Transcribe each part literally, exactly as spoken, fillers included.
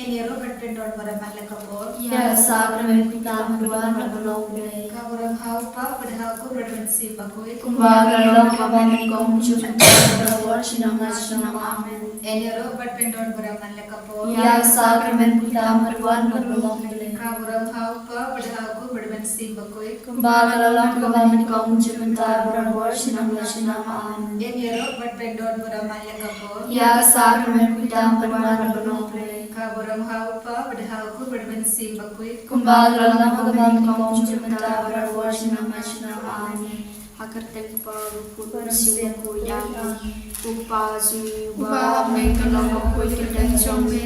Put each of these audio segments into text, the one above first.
Ïaroh bad pyndon burom man la ka por. Ïa ka sakramen khuid tam ban wan bad ban long U Blei. Ka burom ha u Kpa bad ha u Khun bad ha u Mynsiem Bakhuid. Kumba ka la long ha kaba nyngkong, juh mynta, barabor, sha jingnang la ka jingnang. Amen. Ïaroh bad pyndon burom man la ka por. Ïa ka sakramen khuid tam ban wan bad ban long U Blei. Ka burom ha u Kpa bad ha u Khun bad ha u Mynsiem Bakhuid. Kumba ka la long ha kaba nyngkong, juh mynta, barabor, sha jingnang la ka jingnang. Amen. Ïaroh bad pyndon burom man la ka por. Ïa ka sakramen khuid tam ban wan bad ban long U Blei. Ka burom ha u Kpa bad ha u Khun bad ha u Mynsiem Bakhuid. Kumba ka la long ha kaba nyngkong, juh mynta, barabor, sha jingnang la ka jingnang. Amen. Ha ka kyrteng u Kpa, u Khun bad u Mynsiem Bakhuid. Amen. U Kpa jong ngi uba ha bneng, kan long bakhuid ka kyrteng jong me.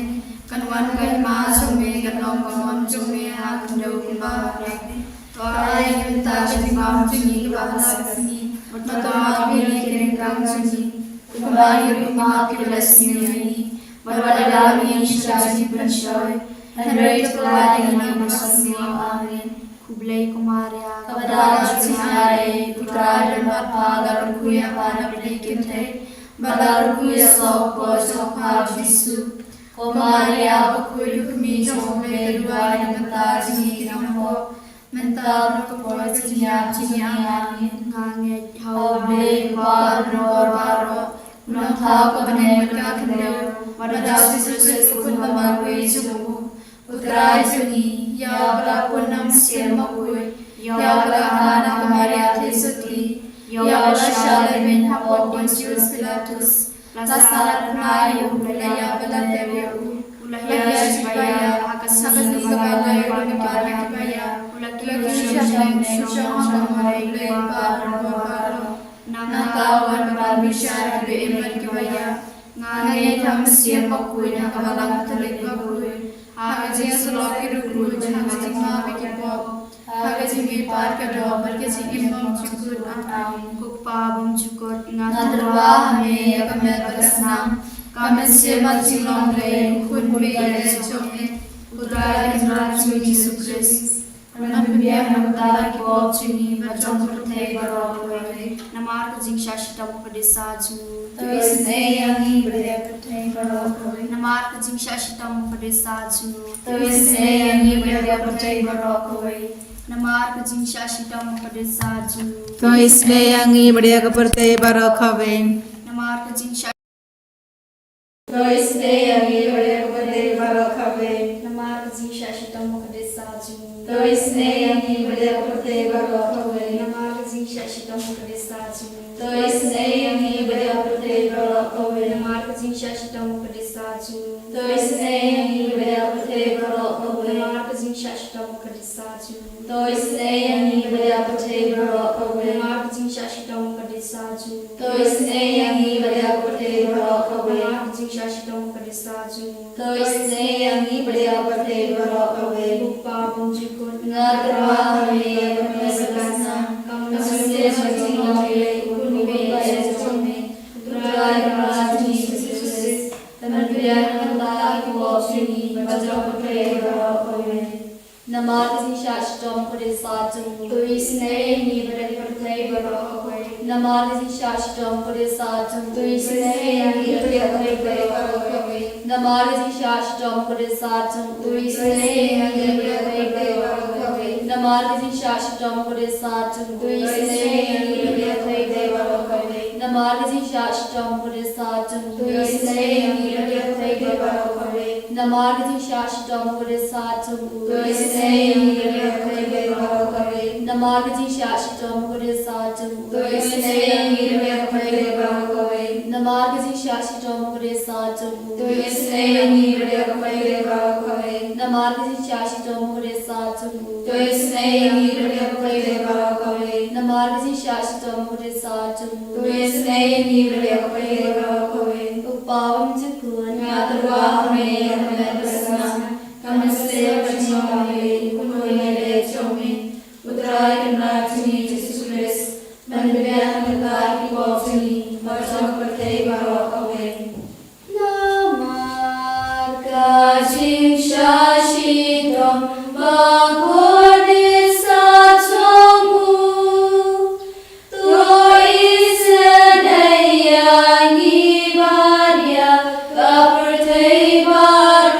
Kan wan ka hima jong me, kan long ka mon jong me ha khyndew kumba ha bneng. To ai ïa ngi mynta ka jingbam jong ngi kaba ha la ka sngi. Bad to map ïa ngi ki ryngkang jong ngi, kumba ngi ruh ngi map ïa kiba la sniew ïa ngi. Bad wat ïalam ïa ngi sha ka jingpynshoi, hynrei to pynlait ïa ngi na kaba sniew. Amen. Khublei ko Maria, kaba don ka jingaiei, U Trai u don bad pha, pha la kyrkhu ïa pha na bneng ki kynthei, bad la kyrkhu ïa u soh u kpoh jong pha u Jisu. Ko Maria bakhuid, u kmie jong U Blei, duwai na ka bynta jong ngi ki nongpop, mynta bad ha ka por ka jingïap jong ngi. Amen. Nga ngeit ha U Blei u Kpa u nongkor baroh, u nongthaw ka bneng bad ka khyndew, bad ha U Jisu Khrist u Khun ba marwei jong u, U Trai jong ngi, ïa uba la pun na u Mynsiem Bakhuid, ïa uba la kha na ka Maria Theisotti, ïa uba la shah lehmeiñ hapoh Pontius Pilatus, la sahnarphna ïa u, la ïap bad la tep ïa u, u la ïaid sha ki paidbah, ha ka sngi kaba lai u la mihpat na ki paidbah, u la kiew sha shnong, sha shnong jong U Blei U Kpa u nongkor baroh. Nangta u wan ban bishar ïa kiba im bad kiba ïap. Nga ngeit ha u Mynsiem Bakhuid, ha ka Balang Katholik bakhuid, ha ka jingïasyllok ki riewkhuid, ha ka jingmap ïa ki pop, ha ka jingmihpat ka doh bad ka jingim bymjukut. Amen. Ko Kpa bymjukut, nga tyrwa ha me ïa ka met bad ka snam, ka mynsiem bad jinglong U Blei, U Khun bad U Blei jong me, U Trai Kynrad jong ngi Jisu Khrist. Ban pynbiang na ka bynta ki pop jong ngi bad jong ka pyrthei baroh kawei. Namar ka jingshah shitom u Kdisa jong u. To isynei ïa ngi bad ïa ka pyrthei baroh kawei. Namar ka jingshah shitom u Kdisa jong u. To isynei ïa ngi bad ïa ka pyrthei baroh kawei. Namar ka jingshah shitom u Kdisa jong u. To isynei ïa ngi bad ïa ka pyrthei baroh kawei. Namar ka jingshah To isynei ïa ngi bad ïa ka pyrthei baroh kawei. Namar ka jingshah shitom u Kdisa jong u. To isynei ïa ngi bad ïa ka pyrthei baroh kawei. Namar ka jingshah shitom u Kdisa jong u. To isynei ïa ngi bad ïa ka pyrthei baroh kawei. Namar ka jingshah shitom u Kdisa jong u. To isynei ïa ngi bad ïa ka pyrthei baroh kawei. Namar ka jingshah shitom u Kdisa jong u. To isynei ïa ngi bad ïa ka pyrthei baroh kawei. Namar ka jingshah shitom u Kdisa jong u. To isynei ïa ngi bad ïa ka pyrthei baroh kawei. Namar ka jingshah shitom u Kdisa jong u. To isynei ïa ngi bad ïa ka pyrthei baroh kawei. Ko Kpa bymjukut, nga tyrwa ha me ïa ka met bad ka snam, ka mynsiem bad jinglong U Blei, U Khun bad U Blei jong me, U Trai Kynrad jong ngi Jisu Khrist. Ban pynbiang na ka bynta ki pop jong ngi bad jong ka pyrthei baroh kawei. Namar ka jingshah shitom u Kdisa jong u. To isynei ïa ngi bad ïa ka pyrthei baroh kawei. Namar ka jingshah shitom u Kdisa jong u. To isynei ïa ngi bad ïa ka pyrthei baroh kawei. Namar ka jingshah shitom u Kdisa jong u. To isynei ïa ngi bad ïa ka pyrthei baroh kawei. Namar ka jingshah shitom u Kdisa jong u. To isynei ïa ngi bad ïa ka pyrthei baroh kawei. Namar ka jingshah shitom u Kdisa jong u. To isynei ïa ngi bad ïa ka pyrthei baroh kawei. Namar ka jingshah shitom u Kdisa jong u. To isynei ïa ngi bad ïa ka pyrthei baroh kawei. Namar ka jingshah shitom u Kdisa jong u. To isynei ïa ngi bad ïa ka pyrthei baroh kawei. Namar ka jingshah shitom u Kdisa jong u. To isynei ïa ngi bad ïa ka pyrthei baroh kawei. Namar ka jingshah shitom u Kdisa jong u. To isynei ïa ngi bad ïa ka pyrthei baroh kawei. Namar ka jingshah shitom u Kdisa jong u. To isynei ïa ngi bad ïa ka pyrthei baroh kawei. Ko Kpa bymjukut, nga tyrwa ha me ïa ka met bad ka snam, ka mynsiem bad jinglong U Blei, U Khun bad U Blei jong me, U Trai Kynrad jong ngi Jisu Khrist. Ban pynbiang na ka bynta ki pop jong ngi bad jong ka pyrthei baroh kawei. Namar ka jingshah shitom ba kordit sa jong u. To isynei ïa ngi bad ïa ka pyrthei baroh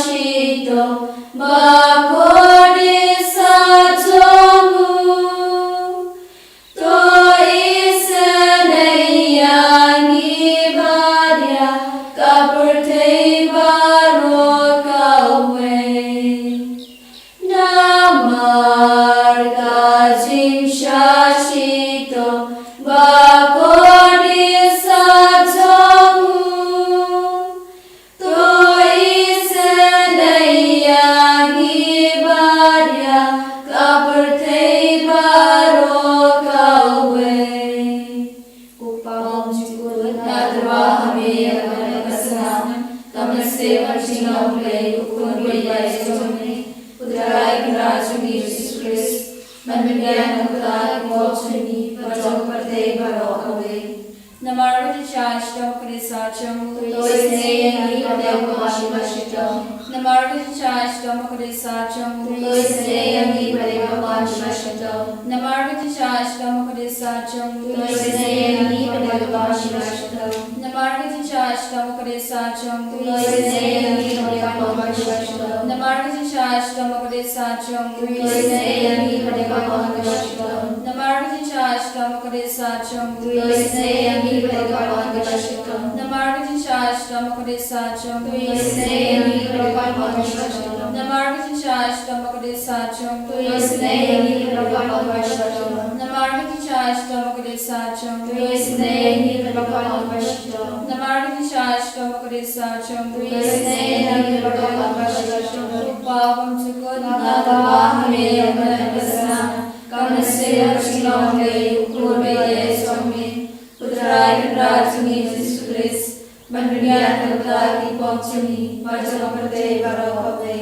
shitom ba kordit sa jong u. To isynei ïa ngi bad ïa ka pyrthei baroh kawei. Namar ka jingshah shitom ba kordit sa jong u. To isynei ïa ngi bad ïa ka pyrthei baroh kawei. Ko Pa bymjukut, nga tyrwa ha me ïa kane ka snam, ka mynsiem bajinglong U Blei, U Khun uba ïaid jong me, U Trai Kynrad jong ngi Jisu Khrist, ban pynbiang na ka bynta ki pop jong ngi bad jong ka pyrthei baroh kawei. Namar ka jingshah shitom ba kordit sa jong u. To isynei ïa ngi bad ïa ka bymjukut shitom. Namar ka jingshah shitom ba kordit sa jong u. To isynei ïa ngi bad ïa ka bymjukut shitom. Namar ka jingshah shitom ba kordit sa jong u. To isynei ïa ngi bad ïa ka bymjukut shitom. Namar ka jingshah shitom ba kordit sa jong u. To isynei ïa ngi bad ïa ka bymjukut shitom. Namar ka jingshah shitom ba kordit sa jong u. To isynei ïa ngi bad ïa ka bymjukut shitom. Namar ka jingshah shitom ba kordit sa jong u. To isynei ïa ngi bad ïa ka bymjukut shitom. Namar ka jingshah shitom ba kordit sa jong u. To isynei ïa ngi bad ïa ka bymjukut shitom. Namar ka jingshah shitom ba kordit sa jong u. To isynei ïa ngi bad ïa ka bymjukut shitom. Namar ka jingshah shitom ba kordit sa jong u. To isynei ïa ngi bad ïa ka bymjukut shitom. Namar ka jingshah shitom ba kordit sa jong u. To isynei ïa ngi bad ïa ka bymjukut shitom. Ko Pa bymjukut, nga tyrwa ha me ïa kane ka snam, ka mynsiem bajinglong U Blei, U Khun uba ïaid jong me, U Trai Kynrad jong ngi Jisu Khrist, ban pynbiang na ka bynta ki pop jong ngi bad jong ka pyrthei baroh kawei.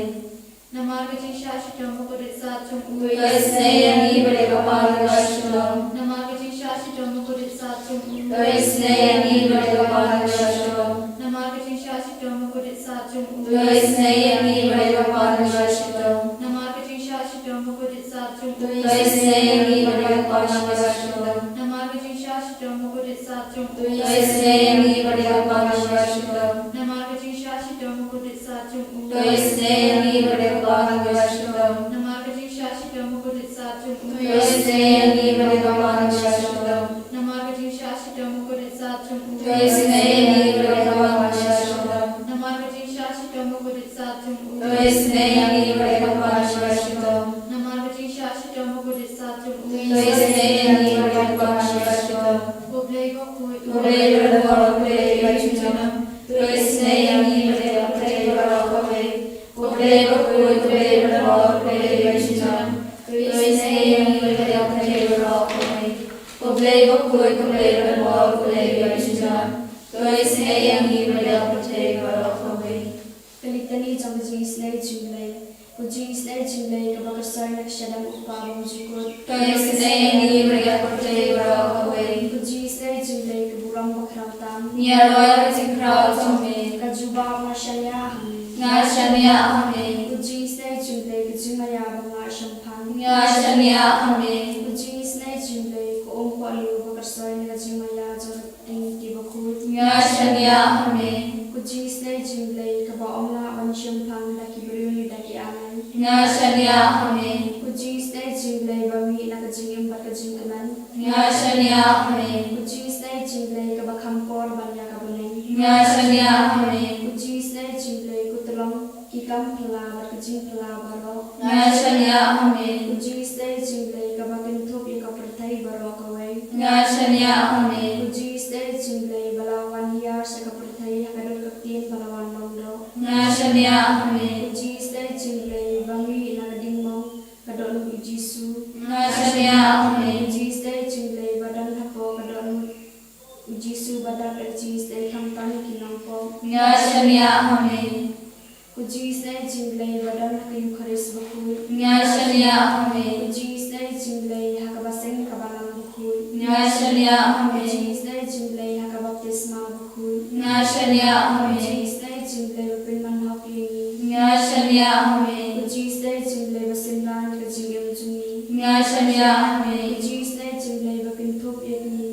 Namar ka jingshah shitom ba kordit sa jong u. To isynei ïa ngi bad ïa ka bymjukut shitom. Namar ka jingshah shitom ba kordit sa jong u. To isynei ïa ngi bad ïa ka bymjukut shitom. Namar ka jingshah shitom ba kordit sa jong u. To isynei ïa ngi bad ïa ka bymjukut shitom. Namar ka jingshah shitom ba kordit sa jong u. To isynei ïa ngi bad ïa ka bymjukut shitom. Namar ka jingshah shitom ba kordit sa jong u. To isynei ïa ngi bad ïa ka bymjukut shitom. Namar ka jingshah shitom ba kordit sa jong u. To isynei ïa ngi bad ïa ka bymjukut shitom. Namar ka jingshah shitom ba kordit sa jong u. To isynei ïa ngi bad ïa ka bymjukut shitom. Namar ka jingshah shitom ba kordit sa jong u. To isynei ïa ngi bad ïa ka bymjukut shitom. Namar ka jingshah shitom ba kordit sa jong u. To isynei ïa ngi bad ïa ka bymjukut shitom. Namar ka jingshah shitom ba kordit sa jong u. To isynei ïa ngi bad ïa ka bymjukut shitom. Ko Blei bakhuid, ko Blei ba donbor, ko Blei ba junom. To isynei ïa ngi bad ïa ka pyrthei baroh kawei. Ko Blei bakhuid, ko Blei ba donbor, ko Blei ba junom. To isynei ïa ngi bad ïa ka pyrthei baroh kawei. Ko Blei bakhuid, ko Blei ba donbor, ko Blei ba junom. To isynei ïa ngi bad ïa ka pyrthei baroh kawei. Ka litani jong ka jingisynei jong U Blei. Ko jingisynei jong U Blei kaba kyrsoi na ka shadem, ko Pa bymjukut. To isynei ïa ngi bad ïa ka pyrthei baroh kawei. Ko jingisynei jong U Blei ka burom bakhraw tam. Ngi ïaroh ïa ka jingkhraw jong me. Ka jubab, nga shaniah ha me. Nga shaniah ha me. Ko jingisynei jong U Blei ka jingmaïa bym lah shemphang. Nga shaniah ha me. Ko jingisynei jong U Blei ka umpohliew ba kyrsoi na ka jingmaïa jong ka Tynti bakhuid. Nga shaniah ha me. Ko jingisynei jong U Blei kaba ym lah ban shemphang da ki briew ne da ki angel. Nga shaniah ha me. Ko jingisynei jong U Blei ba mih na ka jingim bad ka jingkmen. Nga shaniah ha me. Ko jingisynei jong U Blei kaba kham por ban ïa ka bneng. Nga shaniah ha me. Ko jingisynei jong U Blei ko tyllong ki kam phylla bad ka jingphylla baroh. Nga shaniah ha me. Ko jingisynei jong U Blei kaba kynthup ïa ka pyrthei baroh kawei. Nga shaniah ha me. Ko jingisynei jong U Blei ba la wan hiar sha ka pyrthei ha ka dur ka ktien ba la wan long doh. Nga shaniah ha me. Ko jingisynei jong U Blei ba mih na ka diengmong ka dohnud U Jisu. Nga shaniah ha me. Ko jingisynei jong U Blei ba don hapoh ka dohnud U Jisu ba dap da ka jingisynei khamtam ki nongpop. Nga shaniah ha me. Ko jingisynei jong U Blei ba don ha ka Eukharist bakhuid. Nga shaniah ha me. Ko jingisynei jong U Blei ha kaba seng kaba lang bakhuid. Nga shaniah ha me. Ko jingisynei jong U Blei ha ka baptisma bakhuid. Nga shaniah ha me. Ko jingisynei jong U Blei ba pynman hok ïa ngi. Nga shaniah ha me. Ko jingisynei jong U Blei ba synran ïa ka jingim jong ngi. Nga shaniah ha me. Ko jingisynei jong U Blei ba kynthup ïa ngi,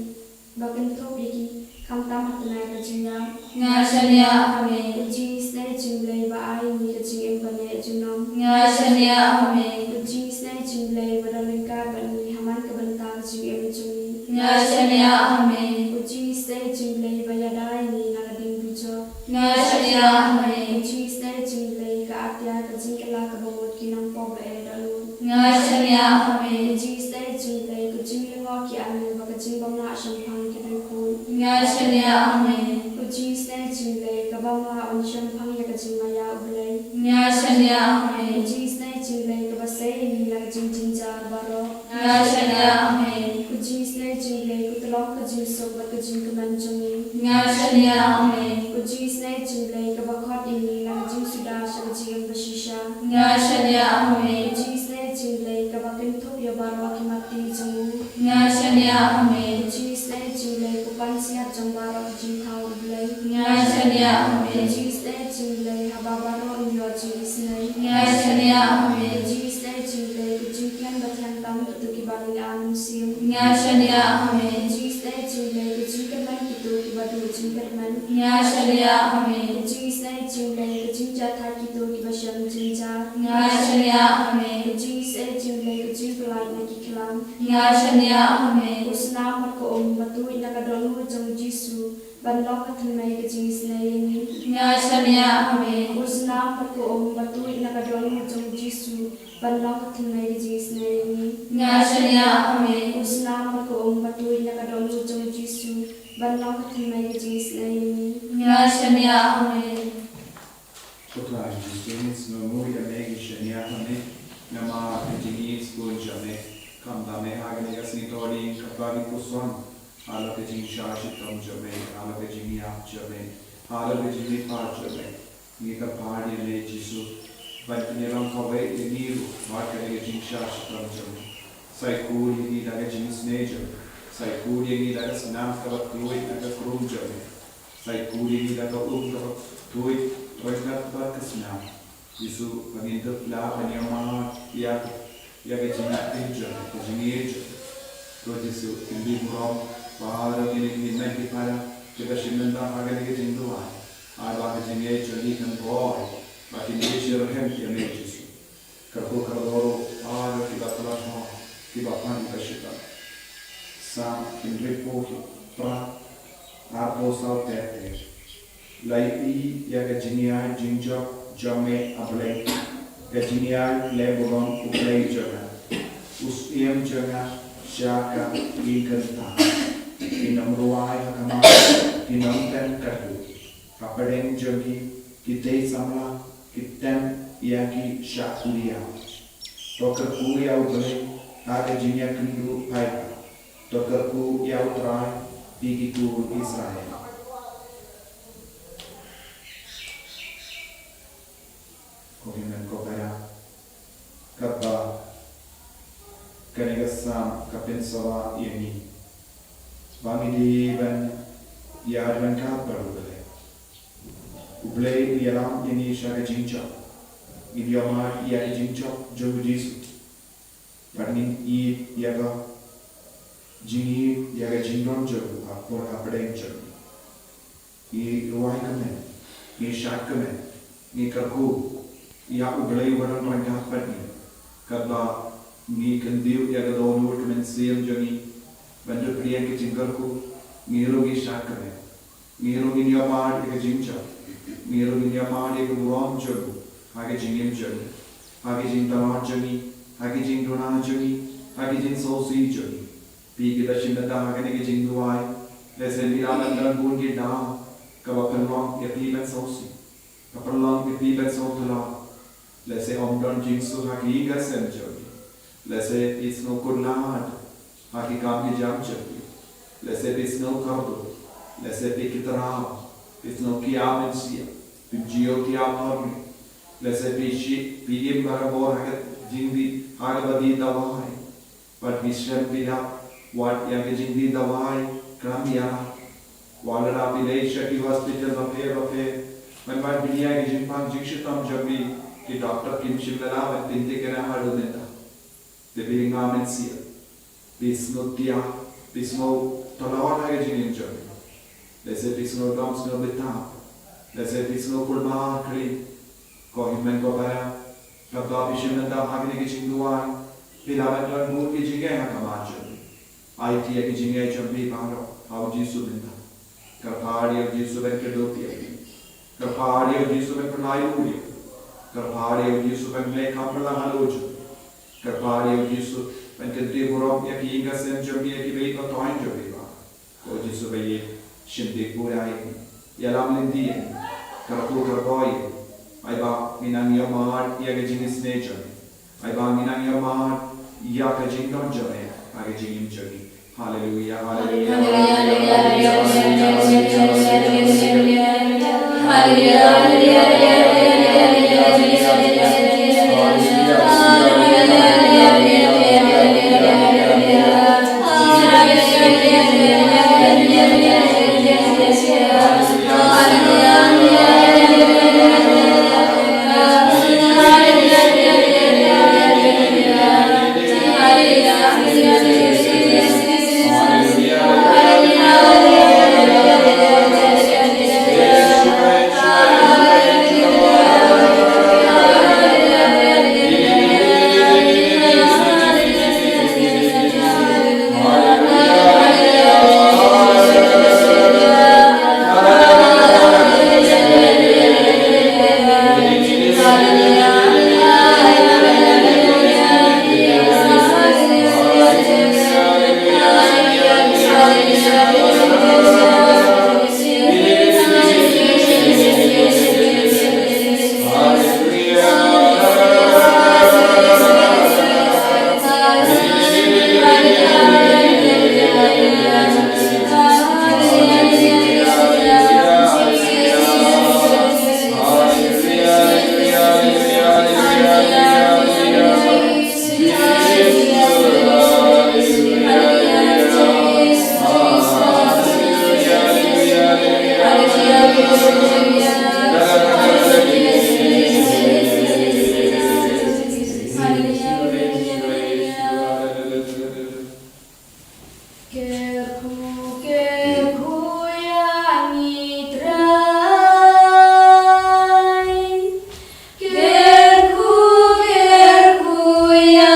ba kynthup ïa ki khamtam ha tnai ka jingïap. Nga shaniah ha me. Ko jingisynei jong U Blei ba ai ïa ngi ka jingim bad ïa ka jinglong. Nga shaniah ha me. Ko jingisynei jong U Blei ba don ryngkat bad ngi ha man ka bynta ka jingim jong ngi. Nga shaniah ha me. Ko jingisynei jong U Blei ba ïada ïa ngi na ka diengpyjor. Nga shaniah ha me. Ko jingisynei jong U Blei ka atiar ka jingkylla kaba mut ki nongpop ba eh dohnud. Nga shaniah ha me. Ko jingisynei jong U Blei, ko jinglyngngoh ki angel bad ka jingbymlah shemphang ki riewkhuid. Nga shaniah ha me. Ko jingisynei jong U Blei, ka bymlah un shemphang ïa ka jingmaïa U Blei. Nga shaniah ha me. Ko jingisynei jong U Blei, kaba sei ïa ngi na ka jingjynjar baroh. Nga shaniah ha me. Ko jingisynei jong U Blei, ko tyllong ka jingsuk bad ka jingkmen jong ngi. Nga shaniah ha me. Ko jingisynei jong U Blei, kaba khot ïa ngi na ka jingsuda sha ka jingim bashisha. Nga shaniah ha me. Ko jingisynei jong U Blei, kaba kynthup ïa baroh ki matti jong ngi. Nga shaniah ha me. Ko jingisynei jong U Blei, ko pansngiat jong baroh ki jingthaw U Blei. Nga shaniah ha me. Ko jingisynei jong U Blei, haba baroh ngi ïoh jingisynei. Nga shaniah ha me. Ko jingisynei jong U Blei, ko jingkmen ba thiang tam kito kiba lynga mynsiem. Nga shaniah ha me. Ko jingisynei jong U Blei, ko jingkyrmen kito kiba duh jingkyrmen. Nga shaniah ha me. Ko jingisynei jong U Blei, ko jingjahthait kito kiba shem jingjah. Nga shaniah ha me. Ko jingisynei jong U Blei, ko jingpyllait na ki khlam. Nga shaniah ha me. Ko snam bad ko um ba tuid na ka dohnud jong U Jisu ban long ka thymmei ka jingisynei ïa ngi. Nga shaniah ha me. Ko snam bad ko um ba tuid na ka dohnud jong U Jisu ban long ka thymmei ka jingisynei ïa ngi. Nga shaniah ha me. Ko snam bad ko um ba tuid na ka dohnud jong U Jisu ban long ka thymmei ka jingisynei ïa ngi. Nga shaniah ha me. Ko Trai Jisu, ngi sngewnguh ïa me, ngi shaniah ha me namar ka jingïeit sbun jong me. Khamtam me ha kane ka sngi Thohdieng, katba ngi puson ha la ka jingshah shitom jong me, ha la ka jingïap jong me, ha la ka jingmihpat jong me. Ngi kyrpad ïa me Jisu ban pynïalam kawei ïa ngi ruh bad kane ka jingshah shitom jong me. Sa ïakhuid ïa ngi da ka jingisynei jong me. Sa ïakhuid ïa ngi da ka snam kaba tuid na ka khrum jong me. Sa ïakhuid ïa ngi da ka um kaba tuid ryngkat bad ka snam. Jisu, ba ngin dup lah ban ïohmad ïa ka, ïa ka jingïaid jong me, ka jingïeit jong me. Ko Jisu, kin dei burom baroh kine ki hynmen ki para kiba shim bynta ha kane ka jingduwai. Ai ba ka jingïeit jong ngi kan roi, ba kin ïashirhem ïa me Jisu. Kyrkhu kyrdoh ruh ïa kiba pynlong, kiba pan, kiba shitom. Sam hynriewphew phra, arphew saw, ter ter. La ïohi ïa ka jingïaid jingjop jong me, A Blei, ka jingïaid leh burom U Blei jong nga. U Syiem jong nga sha ka ïing kynta. Ki nongrwai ha khmat kin ym tem kyrduh. Hapdeng jong ki, ki tei samla ki tem ïa ki shah kuliah. To kyrkhu ïa U Blei ha ka jingïakynduh paidbah. To kyrkhu ïa U Trai, phi ki khun Israel. Ko hynmen ko para, katba kane ka Salm ka pynsawa ïa ngi ba ngi dei ban ïaid ryngkat bad U Blei. U Blei u ïalam ïa ngi sha ka jingjop. Ngin ïohmad ïa ka jingjop jong U Jisu. Bad ngin ïeit ïa ka jingïeit, ïa ka jingdon jong u ha por hapdeng jong ngi. Ngi rwai kmen, ngi shad kmen, ngi kyrkhu ïa U Blei uba don ryngkat bad ngi. Katba ngi kyntiew ïa ka dohnud ka mynsiem jong ngi ban da pdiang ka jingkyrkhu, ngi ruh ngi shad kmen. Ngi ruh ngin ïohmad ïa ka jingjop. Ngi ruh ngin ïohmad ïa ka burom jong u ha ka jingim jong ngi, ha ka jingtlot jong ngi, ha ka jingduna jong ngi, ha ka jingsngewsih jong ngi. Phi kiba shim bynta ha kane ka jingduwai, lehse phi lah ban don bun ki daw kaba pynlong ïa phi ban sngewsih, ka pynlong ïa phi ban sngewtlot. Lehse ym don jingsuh ha ki ïing ki sem jong phi. Lehse phi sngew kut lad ha ki kam ki jam jong phi. Lehse phi sngew kyrduh. Lehse phi kynthraw. Phi sngew kiar mynsiem. Phi jia kiar phyrnai. Lehse phi shah, phi im barabor ha ka jingdih, ha kaba dih dawai. Bad phi shem phi lap wat ïa ka jingdih dawai khlem ïarap. Wat lada phi leit sha ki hospital bapher bapher ban wan pynïaid ka jingpang jingshitom jong phi, ki doktor kim shym la lah ban pynthikna haduh mynta. Te phi lyngngoh mynsiem, phi sngew tiak, phi sngew tlot ha ka jingim jong phi. Lehse phi sngew dom sngew btap. Lehse phi sngew kulmar khlieh. Ko hynmen ko para, katba phi shim bynta ha kine ki jingduwai, phi lah ban don bun ki jingeh ha ka mar jong phi. Aiti ïa ki jingeh jong phi baroh ha U Jisu mynta. Kyrpad ïa U Jisu ban kyrduh ïa phi. Kyrpad ïa U Jisu ban pynlait ïa phi. Kyrpad ïa U Jisu ban leh kam pynlang halor jong phi. Kyrpad ïa U Jisu ban kyntiew burom ïa ki ïing ka sem jong phi, ïa ki beit ba toiñ jong phi ba. Ko Jisu ba ïeit, shim dei pura ïa ngi, ïalam lynti ïa ngi, kyrkhu kyrboi ïa ngi. Ai ba ngin nang ïamad ïa ka jingisynei jong ngi. Ai ba ngin nang ïamad ïa ka jingdon jong ngi ha ka jingim jong ngi. Haleluia, haleluia, haleluia, haleluia. Kyrkhu, kyrkhu ïa ngi Trai. Kyrkhu, kyrkhu ïa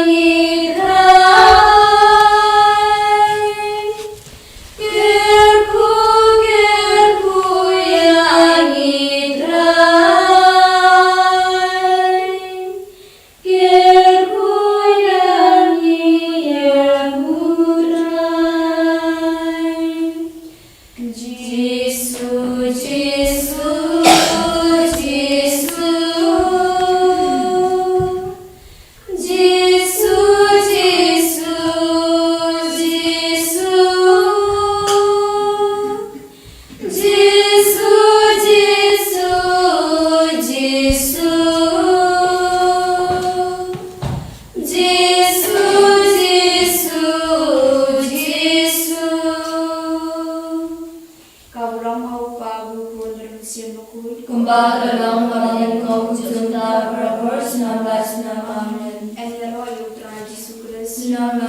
ngi Trai. Kyrkhu, kyrkhu ïa ngi Trai. Kyrkhu ïa ngi ïa U Trai. Jisu, Jisu, Jisu. Jisu, Jisu, Jisu. Jisu, Jisu, Jisu. Jisu, Jisu, Jisu. Ka burom ha u Kpa, bad u Khun, bad u Mynsiem Bakhuid. Kumba ka la long ha kaba bun, ha u junom, mynta bad forever. Junom la junom. Amen. Ngin ïaroh ïa U Trai Jisu Khrist. Junom la.